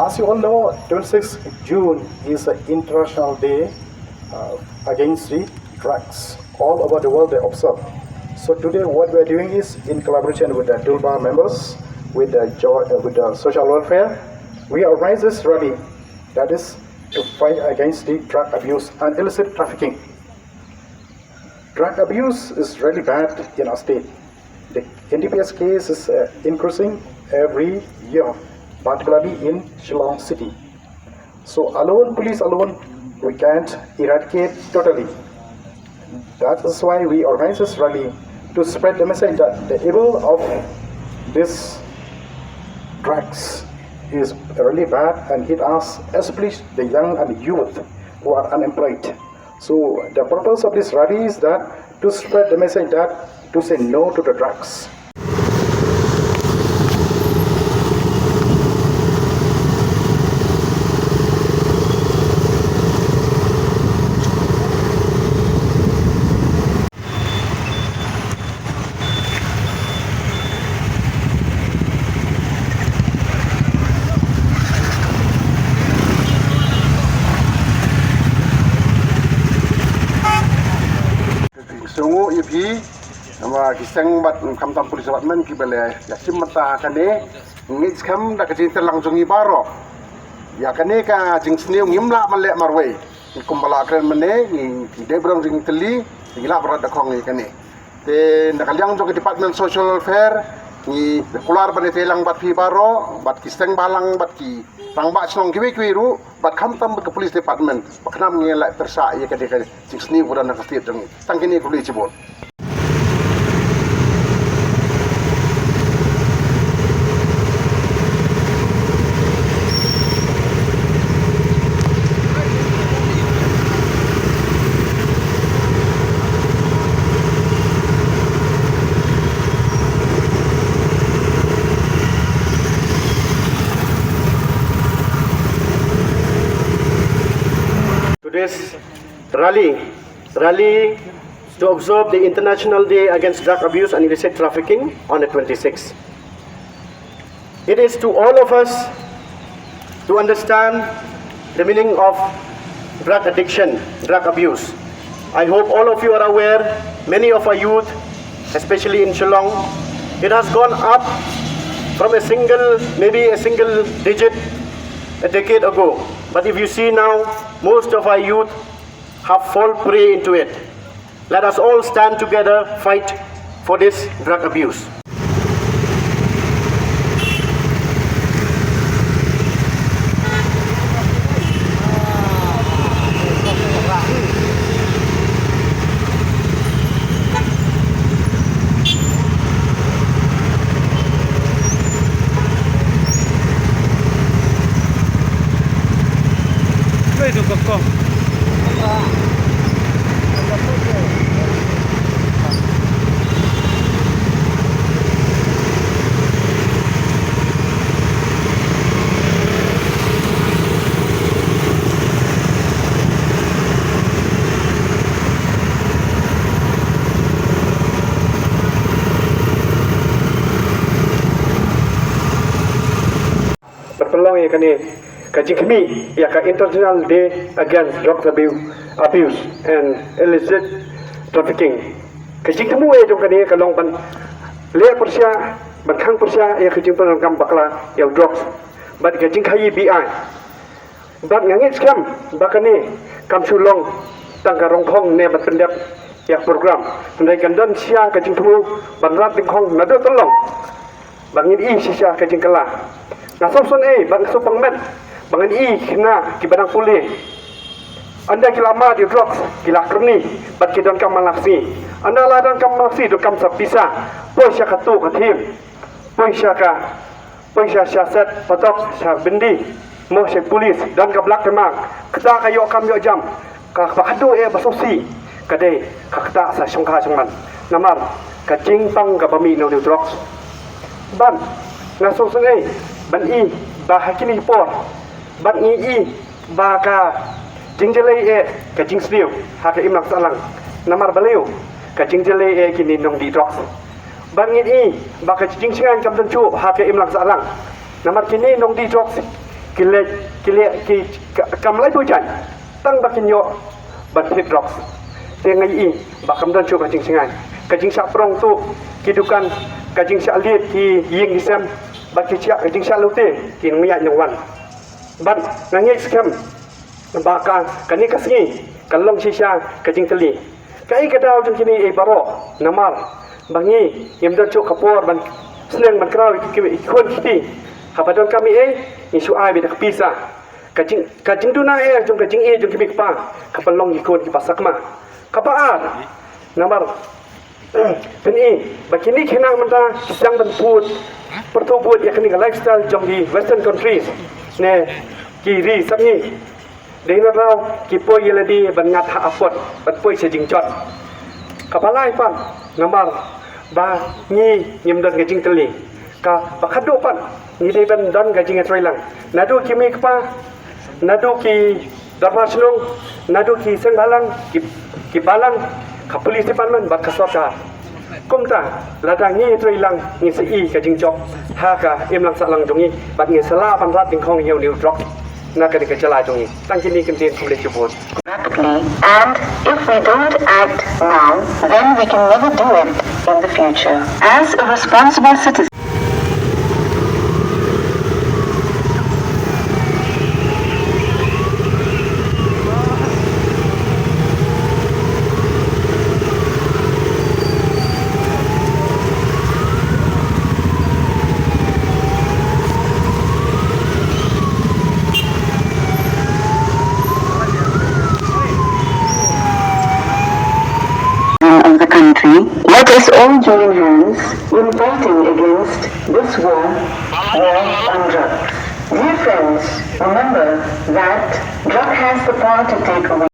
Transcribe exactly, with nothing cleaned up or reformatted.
As you all know, twenty-sixth June is an International Day uh, against the drugs. All over the world they observe. So today what we are doing is in collaboration with the DULBA members, with the, jo- uh, with the social welfare, we organize this rally that is to fight against the drug abuse and illicit trafficking. Drug abuse is really bad in our state. The N D P S case is uh, increasing every year, particularly in Shillong city. So alone, police alone, we can't eradicate totally. That is why we organize this rally to spread the message that the evil of this drugs is really bad and hit us, especially the young and youth who are unemployed. So the purpose of this rally is that to spread the message that to say no to the drugs. Sngewbha ïa phi, namar ki seng bad khamtam police department kiba la ïa shim bynta ha kane, ngeit skhem da ka jingïalang jong ngi baroh. Ïa kane ka jingsniew ngim lah ban leh marwei. Ngi kumba la kren mynne, ngi dei ba dang jingtylli, ngi lah ban rat da khong ïa kane. Te na ka liang jong ka Department Social Welfare, ngi kular ban ïalang bad phi baroh, bad ki seng balang, bad ki rangbah shnong kiwei kiwei ruh, bad khamtam bad ka Police Department, ba khnang ngi lah pyrshah ïa kane ka jingsniew ba don ha ka state jong ngi. Tang kine, khublei shibun. Today's rally, rally to observe the International Day Against Drug Abuse and Illicit Trafficking on the twenty-sixth. It is to all of us to understand the meaning of drug addiction, drug abuse. I hope all of you are aware, many of our youth, especially in Shillong, it has gone up from a single, maybe a single digit a decade ago. But if you see now, most of our youth have fall prey into it. Let us all stand together, fight for this drug abuse. Ba pynlong ïa kane ka jingkhmih ïa ka International Day Against Drugs Abuse, Abuse and Illicit Trafficking. Ka jingthmu ïa jong kane ka long ban leh pyrshah, ban khang pyrshah ïa ka jingpyndonkam bakla ïa u drugs bad ka jingkhaii B I. Bad nga ngeit skhem ba kane kam shu long tang ka rong khong ne ban pyndep ïa ka program. Hynrei kan don shisha ka jingthmu ban rat dyngkhong naduh tyllong. Ba ngin ïohi shisha ka jingkylla. Nga sngewsynei bad nga sngewpang met ba ngin ïohi kine kiba dang pule. Ynda ki la mad ïa u drugs ki la kyrni bad ki donkam man la ka sngi. Ynda la donkam man la ka sngi donkam sa pisa. Poi sha katu ka thim. Poi sha ka, poi sha, sha set patok, sha byndi. Mo sha police, don ka black mark. Kata ka ïoh kam ïoh jam. Kaba haduh eh ba sngewsih ka dei ka ktah sa shongkha shongman. Namar ka jingpang kaba mih na u drugs. Bad nga sngewsynei ban i ba ha kine ki por bad ngi i ba ka jingjyllei eh ka jingsniew ha ka imlang sahlang. Namar balei? Ka jingjyllei eh kine nongdih drugs. Bad ngi i ba ka jingshngaiñ kam don shuh ha ka imlang sahlang. Namar kine nongdih drugs Ki leh, ki leh, ki ka-, kam lai phew jaiñ tang ba kin ïoh ban thied drugs. Te nga ïohi ba kam don shuh ka jingshngaiñ, ka jingshah prong tuh ki dukan, ka jingshah lied ki ïing ki sem, bad ki shah, ka jingshah lute ki nongïaid nongwan. Bad nga ngeit skhem ba ka, kane ka sngi kan long shisha ka jingtylli. Kaei ka daw jong kine ei baroh? Namar ba ngi ngim don shuh ka por ban sneng ban kraw ïa ki, ki khun ki kti. Haba donkam ei ei ngi shu ai beit da ka pisa. Ka jing, ka jingduna eh jong ka jingïeit jong ki mei ki pa ka pynlong ïa ki khun kiba sakma. Kaba ar, namar phin i ba kine ki khynnah mynta ki sdang ban put, pyrthuh bud ïa kane ka lifestyle jong ki western countries ne ki ri samngi. Dei na raw ki poi ïa lade ban ngat ha apot, ban poi sha jingjot. Kaba lai pat, namar ba ngi ngim don ka jingtylli. Kaba khatduh pat, ngi dei ban don ka jingïatreilang. Naduh ki mei ki pa, naduh ki dorbar shnong, naduh ki seng bhalang, ki, ki balang, ka police department bad ka sorkar. Kumta, lada ngi ïatreilang, ngin sa i ka jingjop ha ka imlang sahlang jong ngi, bad ngin sa lah ban rat dyngkhong ïa une u drok na kane ka jylla jong ngi. Tang kine ki ktien, khublei shibun. Rapidly, and if we don't act now, then we can never do it in the future. As a responsible citizen, of the country. Let us all join hands in fighting against this war, war on drugs. Dear friends, remember that drug has the power to take away